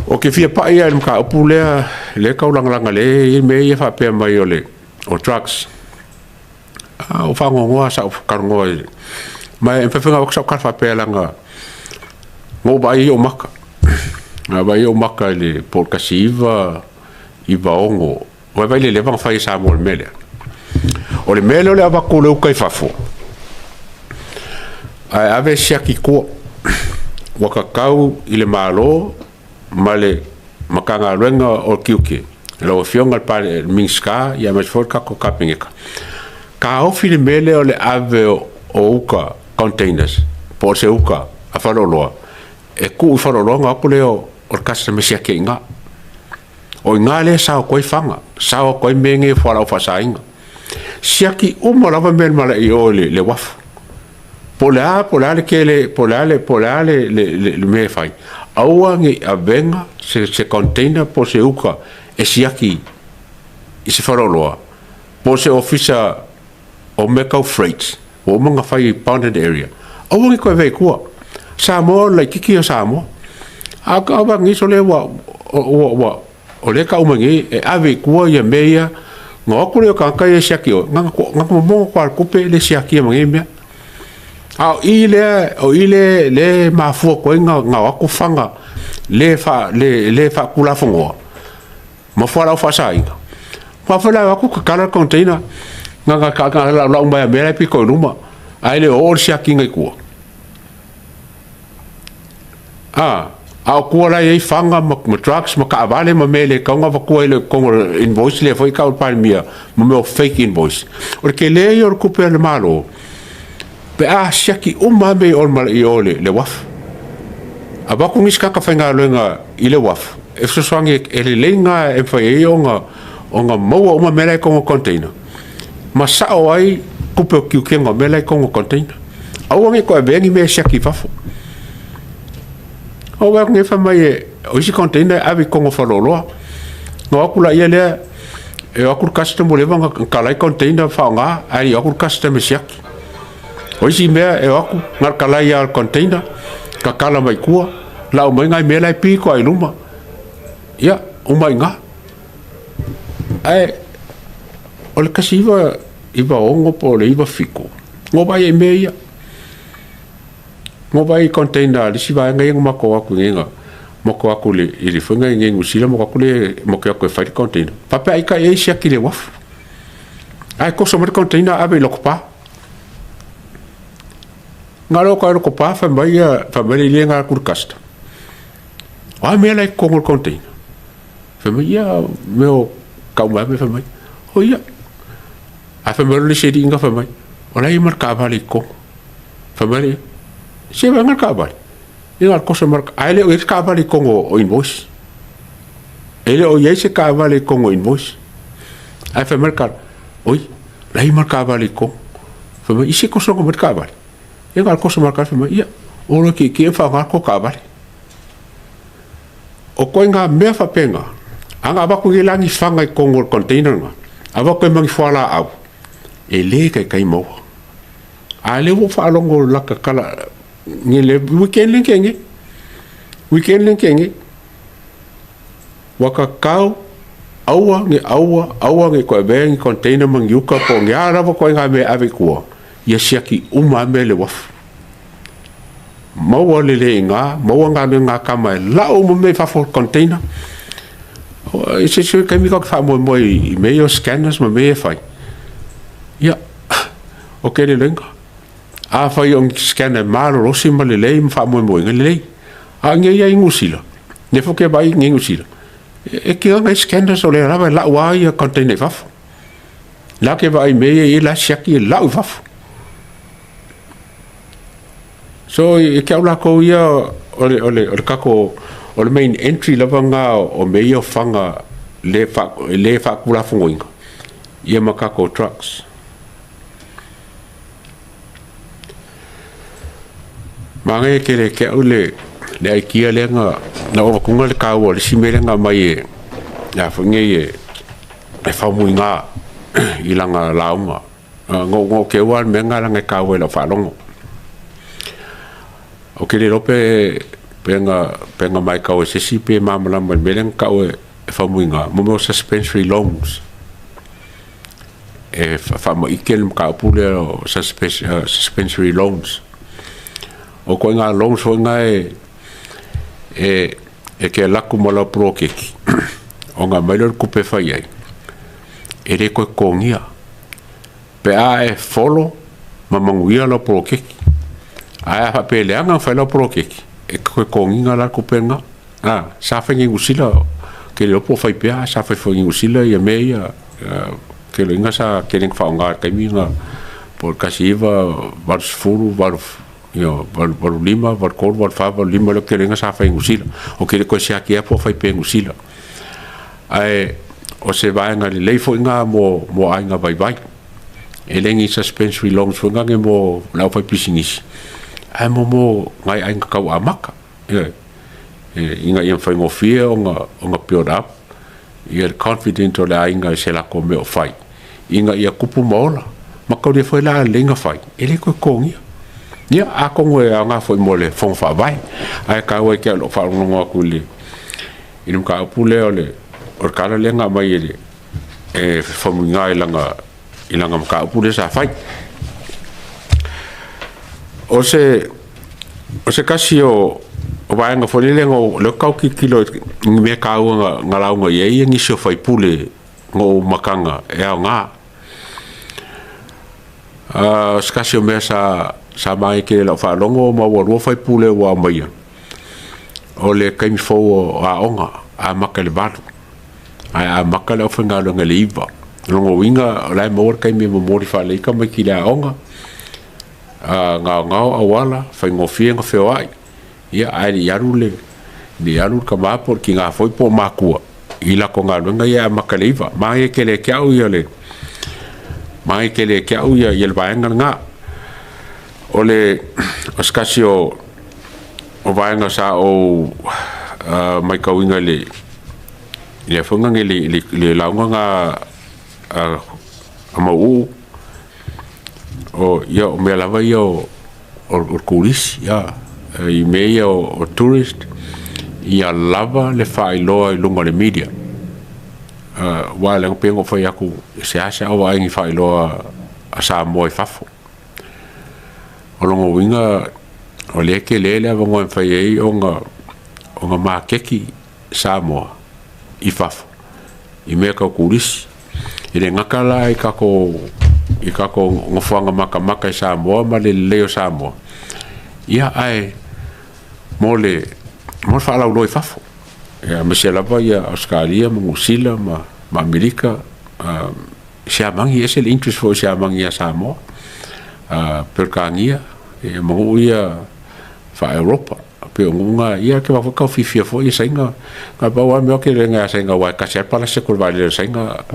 Ou te fia pai lava i le mataupu lea, lea e taulagalaga lea e i ai mea ia faapea mai o le o drugs. A o faanoanoa sa ou talanoa i ma e mafai foi ona avatu sau tala faapea leaga na ou vaai ai ou maka. Na vaai ai ou maka i le po o le 1996, vaai le leva na fai e Samoa i le mea lea. O le mea lea o le avatu o le uta i fafo, ae ave siaki i tua, ua tatau i le Malo ma le Matagaluega o Tiute, lau Afioga i le Minisita aemaise foi le tatou Kapeneta, taofi le mea lea o le ave o uta containers po o se uta a faleoloa e tuu i faleoloa ona o atu lea o le customer e siaki ai i ina. O i ina lea e sao atu ai fana, sao atu ai mea nei o fualaau faasaina. Siaki uma lava mea i o i le uafu. Po o le a, po o le a le tele, po o le a le, po o le a le, le, le, le mea e fai, aua ne i avega se, se container po o se uka e siaki i se faleoloa po o se ofisa o mea tau freights ua uma ona fai i bonded area, aua ne i toe avea i tua. Samoa o le laitiiti ia o Samoa. A o vaega sole ua, ua, ua, o lea e tau mai nei e ave i tua ia mea ia, ona o atu lea o tagata ia e siaki o, na ona momono atu lava o le tupe le siakia ma nei mea. A o i lea, o i lea, lea e mafua atu ai ona o atu fana le, le, le faatulafonoa ma fualaau faasaina. Aua foi la e o atu tatala le container, na ona laulau mai lava mea la e pito i luma, ae le o oo le siakiina i tua. A, a o tua la e i ai fana ma, ma drugs ma taavale ma mea e le tatau ona avatua i totonu o le invoice lea foi e tau e le Palemia, ma mea o fake invoice. O le tele ia o le tupe a le Malo, pe a siaki uma lava mea i o i o i le uafu. Avatu nisi tagata faigaluega i le uafu, e fesoasoani e lelei lena e mafai ai ona ona maua uma mea la e i totonu o container, ma sao ai tupe o tiutega o mea la e i totonu o container. Aua ne i toe avea ni mea e siaki i fafo. O vaai atu nei fai mai e, o isi container e ave i totonu o faleoloa. Na o atu laia lea, e o atu le customer ua leva ona talai container faaaoga, ae le i o atu le customer e siaki. O isi mea e o atu, na o le talai lava o le container, tatala mai tua, lau mai nai mea la e pito lava i luma. Ia, uma ai i ina. Ae o le 1996 po o le 97, na ou vaai ai i mea ia. Na ou vaai i container a le isi vaega ia na matou o atu i na matou o atu i le foi i Niu Sila matou o atu lea matou o atu e fai le container. Faapea ai kai ai siaki i le uafu. Ae toso mai le container ave i Lotopa. Na alu atu i Lotopa fai mai ia fai mai le alii na atu i le custom. O a mea la e i totonu o le container? Fai mai ia mea o tau mai fai mai. O ia. Ae fai mai le isi alii na fai mai, o la e i ai ma le taavale i totonu. Fai mai le, se vaega le taavale. Ia na o le toso mai ae le o i ai se taavale i totonu o invoice. E le o i ai se taavale i totonu o invoice. Ae fai mai le tala, oi, la e i ai ma le taavale i totonu. Fai mai, i se tosoga mai le taavale. Ia na o le toso mai le taavale, fai mai, ia, o loa tietie ma faaaoga le tou taavale. O ituaiga mea faapena, a na avatu nei la ni fana i totonu o le container lena, avatu ai ma ni fualaau, e le taitai maua. A lea ua ou faalogo lata tala i le weekend lea na tea nei, weekend lea na tea nei, ua tatau aua ne aua aua ne i toe avea ni container ma ni uka po o ni a lava ituaiga mea e ave i tua, ia siaki uma lava mea i le uafu. Maua le le i ina, maua galuega a tama e lau uma mea i fafo o container. I se isi taimi tatou te faamoemoe i mea ia o scanners ma mea ia e fai. Ia, o ke lelei. Afai o ni scanner malolosi ma lelei ma faamoemoeina, lelei. A o nei ia i Niu Sila, lea foi ou te vaai i Niu Sila, e tiraga ai scanners o lea lava e lau lava ia container i fafo. La ke vaai i mea ia e i ai la e siaki e lau i fafo. So e te au lakou ia o le o le o le tatou o le main entry lava lena o mea ia o fana le fa le faatulafonoina ia ma tatou trucks. Manaia tele te au le le idea lea na na ou avatuina le taua o le isi mea lea na aumai e le a foi nei e e Faumuina i lana lauga. Na ou teua le mea lena leaga e taua i lau faalogo. Ou te le iloa pe Pe na, pe na matau e se isi pe malamalama i le mea lea na tau e Faumuina, mo mea o suspensory loans. E faamaite le mataupu lea o suspensory loans. O ituaiga loans foi na e te alu atu ma lau poloketi, ona aumai lea o le tupe e fai ai, e le toe totogia, pe a e follow ma manuia lau poloketi. Ae a faapea e leaga ona fai lau poloketi, e te toe totogiina la le tupe lena. Sa fai nei i Niu Sila, ou te le iloa po o fai pea, ae sa fai foi i Niu Sila ia mea ia. Ou te iloaina sa tele ina faaaoga i le taimi lena po o le 1980, 85, 83, 84, 85 lea ou te iloaina sa fai i Niu Sila. Ou te le toe siakiina po o fai pea i Niu Sila. Ae o se vaega lelei foi lena mo aiga vaivai. E le ni suspensory loans foi lea mo le aufaipisinisi, ae mo nai aiga tau amata. Ioe. Ina ia faigofie ona build up ia le confident o le aiga i se latou mea o fai, ina ia tupu ma ola. Ma taulia foi la a lelei ona fai, e le toe totogia. Ia, atonu e aoga foi mo le Fono Faavae. Ae taua ai te au i lou faalogologo atu i le mataupu lea o le tala lea na aumai e le e Faumuina i lana mataupu lea sa fai. O se tasi o vaega foi lele o lea ou te tau tilotilo i ni mea taua na lauga i ai nisi o sui usufono na ou mataga e aoga. O se tasi o mea sa manaia tele i lau faalogo ma ua 2 sui usufono ua aumaia, o le taimi fou o aoga, amata i le 8 ae amata le aufaigaluega i le 9. O lona uiga o la e maua le taimi e momoli faalelei ai tamaiti i le aoga, gaogao auala, faigofie ona feoai, ia ae le i alu le tama po o le tina foi po o matua i latou galuega ia e amata i le 9. Manaia tele ia te au ia le, manaia tele ia te au le vaega lena. O se tasi o vaega sa ou matauina i le foi le lauga lena a Mauuu, o ia o mea lava ia o le turisi, i mea ia o tourist, ia lava le faailoa i luga o le media. Aua leaga pei ona ou fai atu, e seasea ou vaai i ni faailoa a Samoa i fafo. O lona uiga o lea e tele le avanoa e mafai ai ona maketi Samoa i fafo i mea tau turisi. E le gata la i tatou nofoaga matamata i Samoa ma le lelei o Samoa, ia ae mo le faalauiloa i fafo, aemaise lava Ausetalia ma Niu Sila ma Amerika, Siamani, e ese le interest foi o Siamani ia Samoa, Peretania, ma nuu ia faa-Europa. Pei o nuu na, ia te foi tau fiafia foi ia Saina. Na pau lava mea o ke lenga ia Saina, aua e tasi lava le palasi atu o le vaalele a Saina,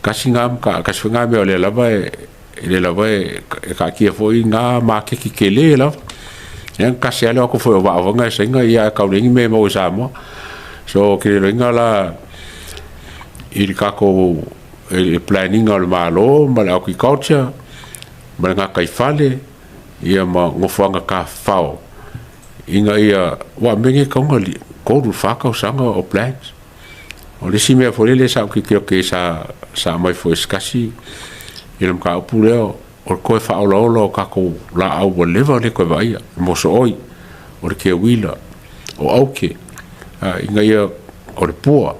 tasi na, tasi foi na mea o lea lava e, lea lava e taatia foi na maketi tele lava. Ia na tasi lava le o atu foi o vaa foi na e Saina, ia ae tau leai ni mea e maua i Samoa. So, ke iloiga la i le tatou i le plan ina o le Malo ma le agriculture ma le gataifale ia ma nofoaga tafafao ina ia, aua o mea nei e tatau ona 3 i le 4 tausaga o plans. O le isi mea foi lele sa ou tilotilo atu i ai sa aumai foi e se tasi i le mataupu lea, o le toe faaolaola o tatou laau ua leva ona le toe vaaia, o le mosooi, o le keuila, o aute, ina ia, o le pua.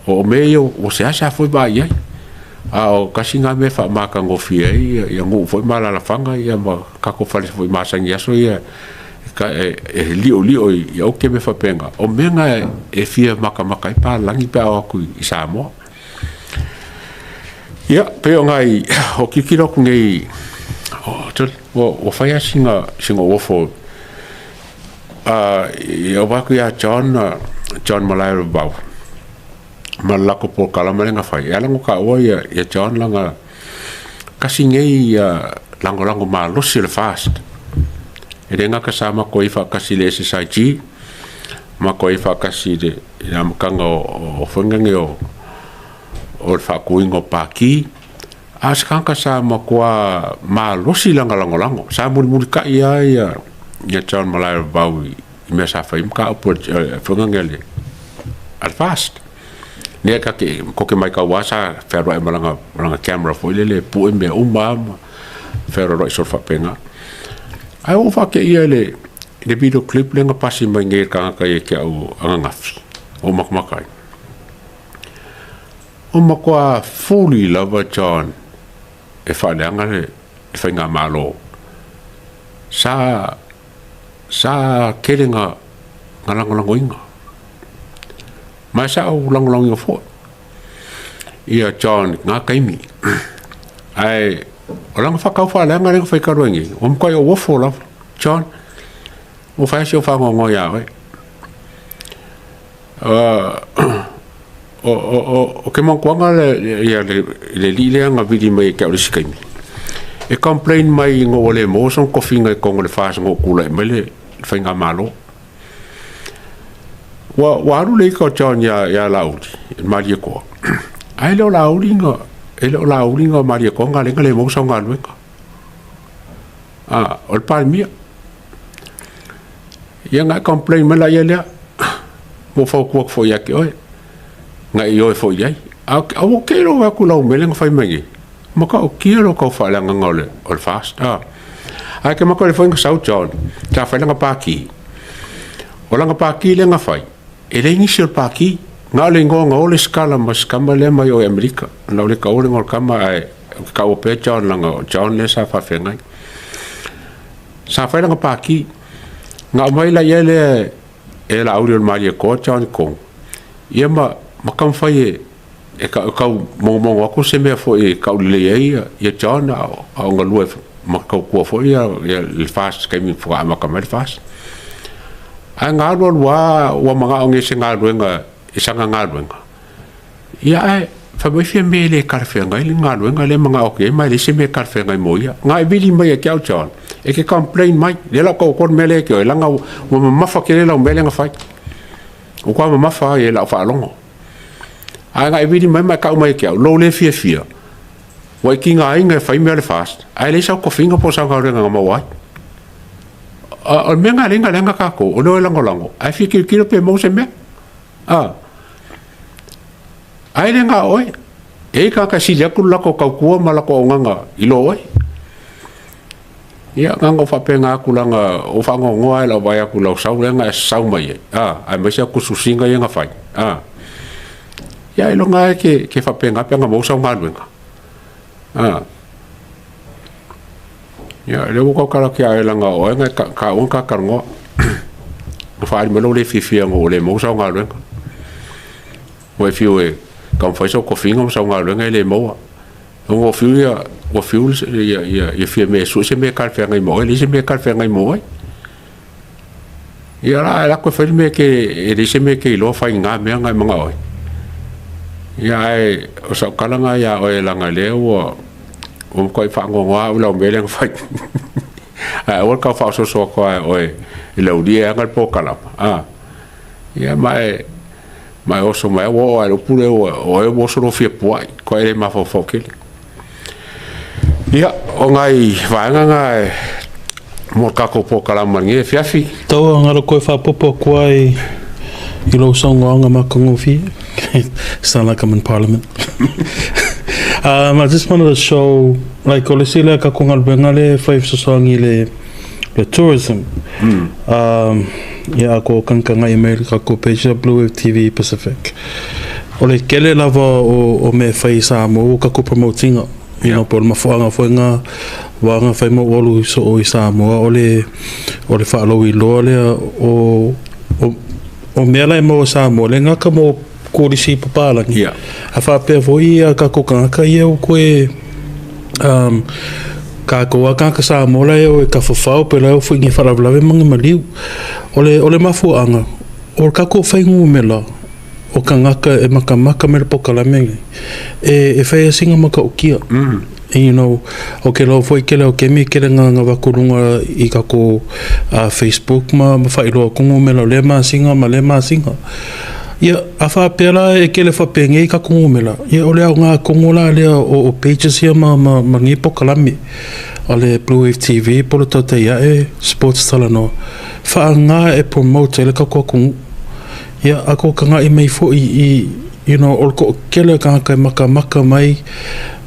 O mea ia ua seasea foi vaai i ai, a o tasi lena mea e faamatagofie ai nuu foi ma alaalafaga ma tatou fale foi masani i aso ia e liolio i aute ma mea faapena. O mea na e fia matamata ai papalagi pe a o atu i Samoa. Ia, pei o nai, o tilotilo atu nei, ua fai lava sina uofo i ova atu ia John, John Malaerovau ma le latou polokalame lea na fai, e ala ona taua ia John leaga tasi nei lagolago malosi o le FAST. E le gata sa matou i ai faatasi i le SSIG, matou i ai faatasi i le amataga o faiga nei o le faatuina o Pati, a o se tagata sa matua malosi lana lagolago, sa mulimulitai lava ia John Malaerovau i i mea sa fai ma mataupu a le afioga a le FAST. Lea ka ke koke mai kau sa fealuai ma lana camera foi lele e pue mea uma ma fealuai solo faapena. Ae ua faateia i le video clip lea na pasi mai nei e le tagata ia te au ananafi o matamata ai. O matua fuli lava John e faaleaga le faigamalo. Sa tele na lagolagoina. Ma sa ou lagolagoina foi ia John i na taimi. Ae o lana faatau faaleaga lea na fai talu ai nei, ua matuai ou ofo lava. John, ua fai si ou faanoanoa ia oe. O ke manatuaga le ia le alii lea na vili mai ia te au i le isi taimi. E complain mai ina ua le maua sona tofiga i totonu o le FAST ina ua tulai mai le faigamalo. Ua alu le ita o John ia Laauli, le Malietoa. Ae le o Laauli na e le o Laauli na Malietoa na ala ai ona le maua sau galuega. Ah, o le Palemia. Ia na e complain mai laia lea. Ua fautua atu foi ia te oe. Na e ioe foi i ai. A ua tele ou atu lau mele na fai mai nei. Matautia lo tau faaleagaga o le FAST. Ah. Ae ke mata le foi na sau John. Sa fai lana pati. O lana pati lea na fai. E leai nisi o le pati. Na o le igoa na o le skala ma se kama lea mai o i Amerika. Na o le taua le igoa o le kama ae o ke taua pea John lana o John lea sa faafeagai. Sa fai lana pati. Na aumai la ia lea e Laauli o le Malietoa John i totonu. Ia ma taumafai e tau mogomogo atu se mea foi e taulelei ai ia John a o galue ma tautua foi ia le FAST taimi faatoa amata mai le FAST. Ae na alu alu lava ua manao nei se galuega i sana galuega. Ia ae fai mai fia mea e le talafeagai le galuega lea e manao atu i ai ma e leai se mea e talafeagai mo ia. Na e vili mai ia te au John, e te complain mai, lea la o tau atu le mea lea ia te oe, leaga ua mamafa tele lau mea lea na fai. Ua matua mamafa ai i lau faalogo. Ae na e vili mai ma e tau mai ia te au, lou le fiafia, ua e tigaina e fai mea o le FAST, ae leai sau tofiga po o sau galuega na maua ai. O le mea na ala ai ona leaga tatou, o le o e lagolago, ae fia tilotilo pe maua se mea. Ae le na o oe. E i ai tagata e sili atu le latou tautua ma latou auaunaga i lo oe. Ia, na ona ou faapena atu leaga ua faanoanoa lava i lau vaai atu i lau sau lea na e sau mai ai, aemaise au tusitusiga ia na fai. Ia ailoga lava e te faapena pe ana maua sau galuega. Ia, lea ua tautala atu ia oe leaga o oe na taua na ta talanoa. Na faaali mai lou le fiafia ina ua le maua sau galuega. Ua e fiu e taumafai sau tofiga ma sau galuega e le maua. Ua fiu ia ua fiu ia Fiame e sue se mea e talafeagai ma oe, e leai se mea e talafeagai mo oe. Ia la, e alu atu e fai le mea e leai se mea e te iloa fai i na mea na e manao ai. Ia ae o sau tala na ia oe leaga lea ua matuai faanoanoa au i lau mea lea na fai. Ae aua le tau faaososo atu lava e oe i le aulia e ana le polokalama. Ia ma e oso mai ua oo lava i le upu lea o oe ua oso lou fia puai, koe e le mafaufau tele. Ia, o nai vaega na e mo le tatou polokalama i lenei afiafi. Taua galo koe faapopo atu ai i lou saunoaga matagofie. Sound like I'm in parliament. I just wanted to show, like, o le isi lea tatou galuega lea e fai fesoasoani i le tourism. Ia a ko kankangai mai le tatou page ia Blue Wave TV Pacific. O le tele lava o mea e fai i Samoa ua tatou promote ina. You know, po o le mafuaaga foi na ua fai ma ou alu soo i Samoa o le faalauiloa lea o mea la e maua i Samoa le gata mo kolisi papalagi. A faapea foi ia tatou tagata ia ua toe tatou lava tagata Samoa la e o e tafafao pe la e o foi i ni faalavelave ma ni maliu. O le mafuaaga, o le tatou fuainumera o tagata e matamata mai le polokalame lenei, e fai ai sina matautia. You know, o ke lau foi tele o taimi e tele na avatu i luga i tatou Facebook ma faailoa atu numera o lea masina ma lea masina. Ia, a faapea la e kele faapenei tatou numera, ia o le aoga tonu la lea o pages ia ma ma nei polokalame a le Blue Wave TV po o le Tautai Ae Sports Talanoa, faaaoga e promote ai le tatou atunuu. Ia, a tou tagai mai foi i, you know, o le toatele o tagata e matamata mai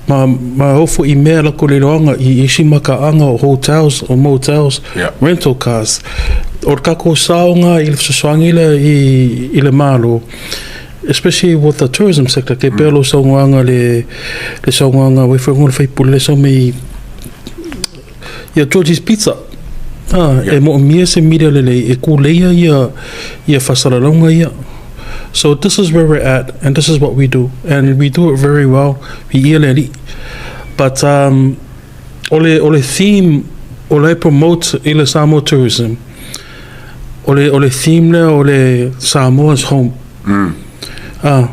ma ma o foi i mea latou le iloaga i isi mataaga o hotels, o motels, rental cars. O le tatou saoga i le fesoasoani lea i i le Malo, especially with the tourism sector, kei pea lou saunoaga le le saunoaga ua ifo i luga o le faipule le sau mai ia Georgie's Pizza. Ah, e moomia se media lelei e kuleia ia ia faasalalauga ia. So this is where we're at and this is what we do and we do it very well. Viia le Alii. But um, o le, o le theme o la e promote i le Samoa Tourism, o le, o le theme lea o le Samoa's Home. Ah,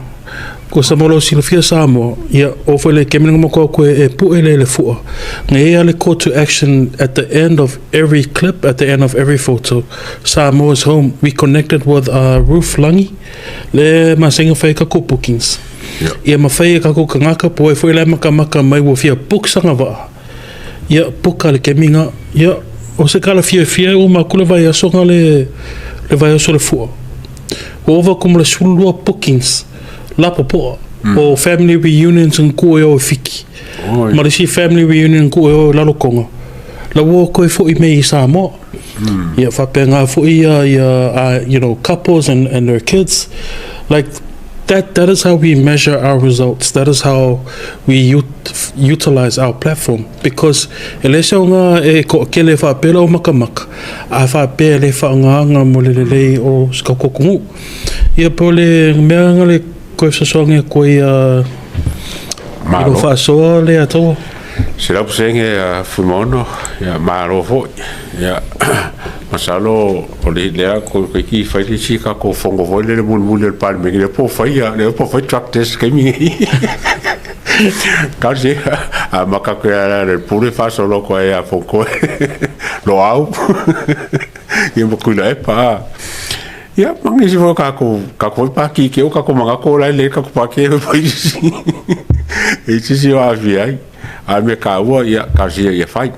ko sa mo silafia Samoa, ia, o foi le kemina mo ko koe e pu'e le le fua. Ngai ia le call to action at the end of every clip, at the end of every photo. Samoa's Home. We connected with Ruth Langi, le masenga fai ka ko bookings. Ia mawhai e kako kangaka po e foi le makamaka mai ua fia book sanga waa. Ia, book a le keminga. Ia, o se kala fia fia o makule vai aso nga le, le vai aso le fua. Ua ova atu ma le 12 bookings lapopoa o family reunions nga ku e o e Fiki. Ma le isi family reunion ku e o e Lalokonga. La ua koe fo'i mei i Samoa. Ia faapena foi ia ia you know couples and their kids. Like that that is how we measure our results. That is how we utilize our platform because e le se aoga e to'atele faapea lau makamaka a faapea e le faaaogaina mo le lelei o se tatou atunuu. Ia po o le mea lena le toe fesoasoani atu ai i lou faasoa lea Taua. 100% a Fuimaono, ia malo foi. Ia masalo o le lea ko ki fai le isi tatou fono foi lele mulimuli o le Palemene lea po o fai lea po o fai drug test taimi nei. Kau se a maka koe a le pule faasolo atu ai ia Fonotoe Loau ia ma Tuilaepa a. Ia ma nisi foi o tatou tatou foi pāti ke o tatou manatu o la e lelei le tatou pāti e fai isi e isi o aafia ai. A o le mea taua ia talosia ia fai.